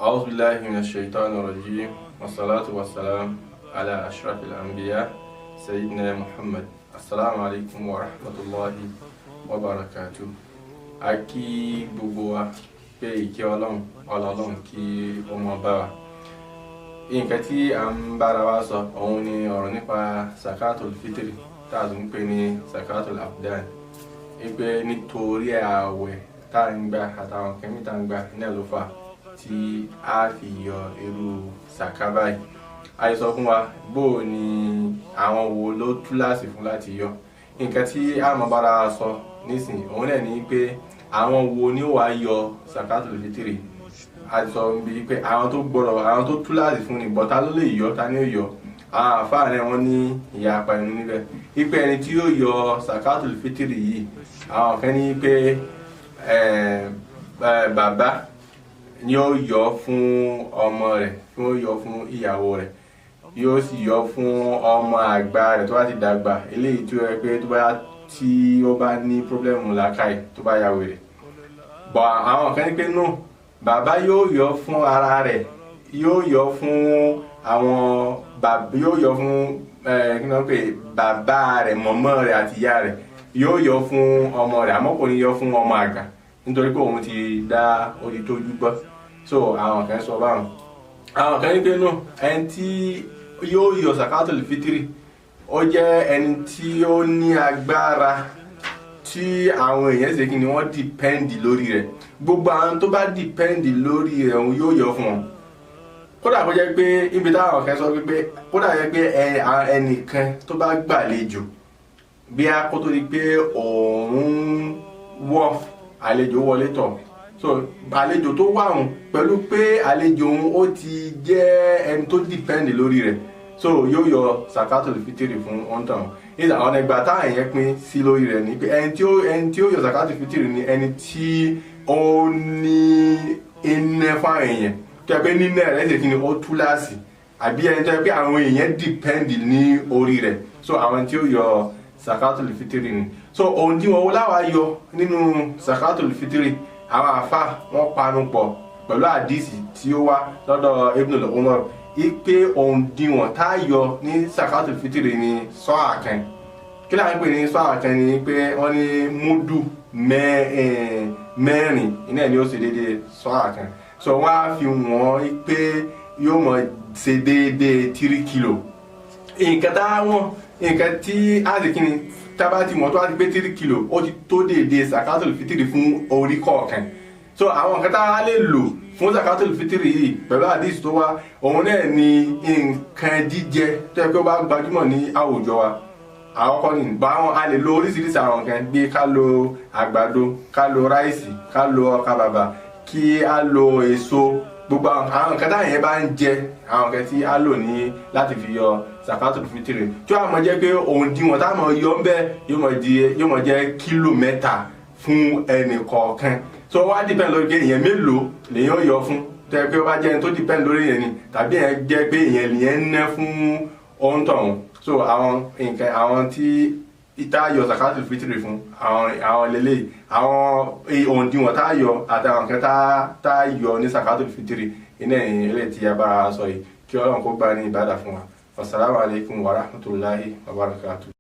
أعوذ بالله من الشيطان الرجيم، والصلاة والسلام على أشرف الأنبياء سيدنا محمد. السلام عليكم ورحمة الله وبركاته. A kí gbogbo wa pé ìkẹ́ Ọlọ́run, ọlá Ọlọ́run kí ó mọ bá wa. Nǹkan tí à ń bára wa sọ òun ni ọ̀rọ̀ nípa sakatul fitri, tá a tún ń pè ní sakatul abdan, wípé nítorí ààwẹ̀ tá à ń gbà àtàwọn kẹ́mí tá à ń gbà náà ló fà tí a fi yọ irú sàká báyìí. A sọ fún wa bó o ní àwọn wo ló túláàsì fún láti yọ. Nǹkan tí a mọ̀ bára wa sọ nísìnyí òun náà ní pé àwọn wo ni ó wàá yọ sakatul fitri. A sọ bí pé àwọn tó gbọ́dọ̀, àwọn tó túláàsì fún ni, bọ́tá ló lè yọ, ta ni ó yọ? Àwọn àfáà náà wọ́n ní ìyapa ẹnu níbẹ̀, wípé ẹni tí yóò yọ sakatul fitri yìí, àwọn kan ní pé bàbá ni ó yọ fún ọmọ rẹ̀, tí ó yọ fún ìyàwó rẹ̀, yóò sì yọ fún ọmọ àgbà rẹ̀ tó bá ti dàgbà, eléyìí tí ó yẹ pé tó bá tí ó bá ní problem làákàyè, tó bá ya wèrè. Bọ̀ àwọn kan ní pé no, bàbá yóò yọ fún ara rẹ̀, yóò yọ fún àwọn bàbá, yóò yọ fún kí ni wọ́n pè, bàbá rẹ̀, mọ̀mọ́ rẹ̀ àti ìyá rẹ̀, yóò yọ fún ọmọ rẹ̀, àmọ́ kò ní yọ fún ọmọ àgbà nítorí pé òun ti dá ó ti tójú gbọ́. So àwọn kan sọ báwọn. Àwọn kan ní pé no, ẹni tí yóò yọ sakatul fitri, ó jẹ́ ẹni tí ó ní agbára tí àwọn èèyàn ṣe kí ni wọ́n depend lórí rẹ̀. Gbogbo àwọn tó bá depend lórí rẹ̀, òun yóò yọ fún wọn, kódà kó jẹ́ pé ibi táwọn kan sọ pé kódà jẹ́ pé ẹnìkan tó bá gbàlejò, bí a kó tó di pé òun wọ̀, àlejò wọlé tọ̀. So àlejò tó wà òun, pẹ̀lú pé àlejò òun ó ti jẹ́ ẹni tó depend lórí rẹ̀, so yóò yọ sakatul fitiri fún ọ̀ntàn. Ìdá ọ̀nà ìgbà táwọn yẹn pín sí lórí rẹ̀ ni pé ẹni tí ó yọ sakatul fitiri ni ẹni tí ó ní iná fáwọn èèyàn, tó yẹ pé nínú rẹ̀ ṣe kí ni ó túláàsì, àbí ẹni tó yẹ pé àwọn èèyàn depend ní orí rẹ̀. So àwọn tí ó yọ sakatul fitiri ni. So ohun tí wọn láwa yọ nínú sakatul fitiri, àwọn àfa wọn panu pọ̀ pẹ̀lú àdìsí tí ó wá lọ́dọ̀ Ibn al-Umar ipe òǹdíwọ̀n tá a yọ ní sakatul fitiri ní sọ́à kan. Kí là ń pè ní sọ́à kan? Ni pé wọ́n ní múdù 4 iná ẹ̀ ni ó ṣe déédéé sọ́à kan. So wọ́n á fi wọ́n pé yóò mọ̀ ṣe déédéé 3 kilo. Nǹkan tá wọ́n, nǹkan tí a sì kí ni, tábà tí wọ́n tó wá ti pé 3 kilo, ó ti tó déédéé sakatul fitiri fún orí kọ̀ọ̀kan. So àwọn nǹkan tá a lè lò fún sakatul fitiri yìí pẹ̀lú àdìs tó wá, òun náà ni nǹkan jíjẹ tó yẹ pé ó bá gbajúmọ̀ ní àwùjọ wa. Àkọ́kọ́ ní báwọn a lè lo oríṣiríṣi àwọn nǹkan, bí ká lo àgbàdo, ká lo rice, ká lo ọkà bàbà, kí á lo èso, gbogbo àwọn nǹkan táwọn yẹn bá ń jẹ, àwọn nǹkan tí a lò ní láti fi yọ sakatul fitiri, tí wàá mọ jẹ́ pé òǹdíwọ̀n táwọn yọ ń bẹ́ yóò mọ jẹ́ kílò 3 fún ẹnì kọ̀ọ̀kan. So wá depend lórí pé èèyàn mélòó lèyàn yọ fún, tẹ́ pé ó bá jẹ́ ẹni tó depend lórí yẹn ni, tàbí èèyàn jẹ́ pé èèyàn lèyàn ń ná fún ohun tọ̀hún. So àwọn nǹkan àwọn tí tá yọ sakatul fitiri fún, àwọn lélẹ́yìí, àwọn òǹdíwọ̀n tá yọ àtàwọn nǹkan tá yọ ní sakatul fitiri iná ẹ̀yìn eléyìí tí a bára sọ yìí. Kí Ọlọ́run kó gbà ní ìbádà fún wa. Wasalaamu alaykum wa rahmatulahi wa barakatuh.